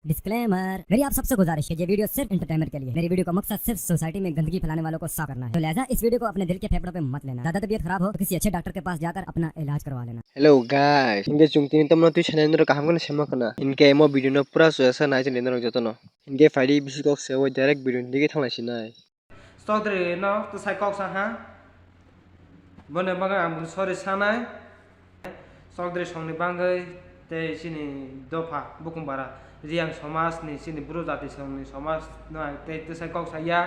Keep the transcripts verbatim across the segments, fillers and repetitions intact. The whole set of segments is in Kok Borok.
डिस्क्लेमर, मेरी आप सबसे गुजारिश है, ये वीडियो सिर्फ एंटरटेनमेंट के लिए। मेरी वीडियो का मकसद सिर्फ सोसाइटी में गंदगी फैलाने वालों को साफ करना है, तो लिहाजा इस वीडियो को अपने दिल के फेफड़ों पे मत लेना। ज्यादा तबीयत खराब हो तो किसी अच्छे डॉक्टर के पास जाकर अपना इलाज करवा लेना। Hello guys, hingke chwng tini tamno twi sanai norok kaham kheno sema khna. Hingke emo video no pura soyasa nai chini norok jotono. Hingke phaidi bisi kok se o direct video ni digi thanglai sinai. Chokdri no to sai kok sa ha. Bone bagwi ang sorry sanai. Chokdri songni bagwi tei chini dopha Bukumbara Riang somaj ni chini Bru jati songni somaj no ang tei to sai kok saya.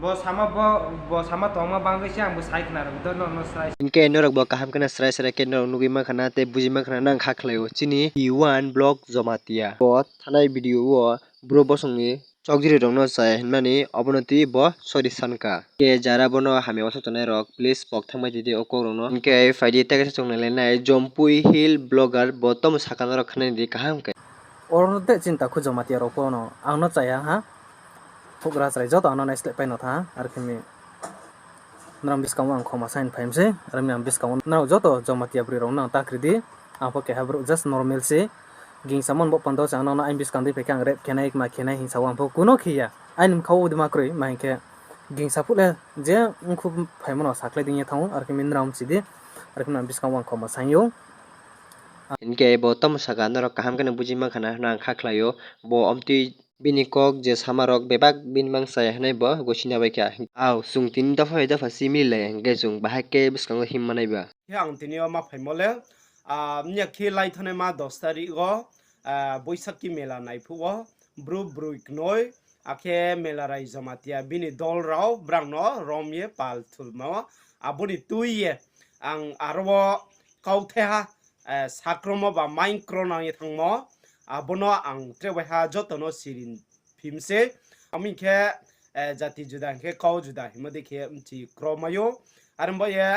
Bo sama bo, bo sama tongma bagwi se ang bo sai khna rw do no no sai. Hingke norok bo kaham kheno srai srai khe norok nugwi mankha na tei buji mankha na nang kha khlai o chini P one block Jamatia. Bo thanai video o bro bosongni chokjiri rokno chaya hinmani obono twi bo sorry sankha. Hingke jara bono hamya uansuk tongnai rok please pok thangbai tidi o kok rokno. Hingke phaidi tei kaisa chwng nailainai Jompui Hill blogger bo tomo sakha norok khnani di kaham khe. Oro de chinta khu Jamatia rok pono ang no chaya ha. Phuk rajrai joto ano naislep paino tha, arkhimi norok bwskango ang khoma sain phaimse, arkhimi ang bwskango norok joto Jamatia bwrwi rokno ang ta kwrwi di, ang pho keha bwrwi just normal se, gingsa mon bo pando chang nono aini bwskang dwi phaikhe ang rape khenai ma khenai hinsa o ang pho kuno khiya, aini mkha o udi ma kwrwi ma hinkhe gingsa phule je wngkhu phaimano sakhlai dingya thango, arkhimi norok mchidi, arkhimi ang bwskango ang khoma saio. Hinkhe bo tomo saka norok kaham kheno buji mankha na hwnwi ang kha khlaio, bo omtwi bini kok je samarok bebak bini mang chaya hinwi bo gosina bai kha. Au, chwng tini dopha bai dopha si mili lai, hinkhe chwng bahai khe bwskango him manai ba. Khe ang tini o ma phaimo le, ah, mnya khe lai thani ma dos tarik o, ah, Boisakhi mela nai phuo, bru brui knoi, akhe mela rai Jamatia bini dol rao brang no rom ye pal thulmo, aboni twi ye ang aro o kau the ha, eh, sakromo ba main kro nang ye thangmo, abono ang tre bai ha joto no sirin phimse. Ami khe, eh, jati juda hingkhe kau juda himodi khe mchi kromayo. Arembo ye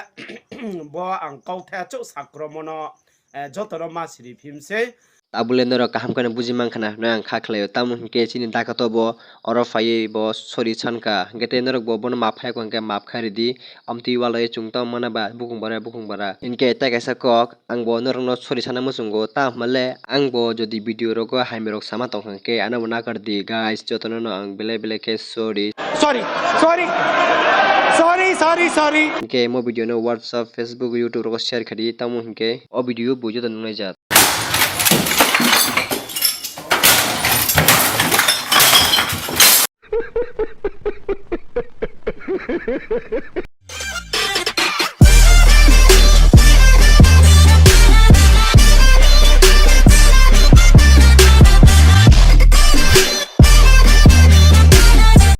bo ang kau the achuk sakromono, eh, jotono ma siri phimse. Tabule norok kaham kheno buji mankha na hwnwi ang kha khlaio. Tamo hinkhe chini dakato bo oro phaiwi bo sorry sankha. Hinkhe tei norok bo bono map phai kho hinkhe map khai ridi. Amtwi walai chwng tamo mana ba bukung bara bukung bara. Hinkhe tei kaisa kok. Ang bo norokno sorry sana muchungo, ta hwnba le ang bo jodi video rogo hamya rok sama tongkha khe ano bo nakar di guys, jotono no ang belai belai khe sorry. Sorry, sorry, sorry, sorry, sorry. Hinkhe mo video no WhatsApp, Facebook, YouTube rogo share khadi, tamo hinkhe o video bo joto nungnai jak.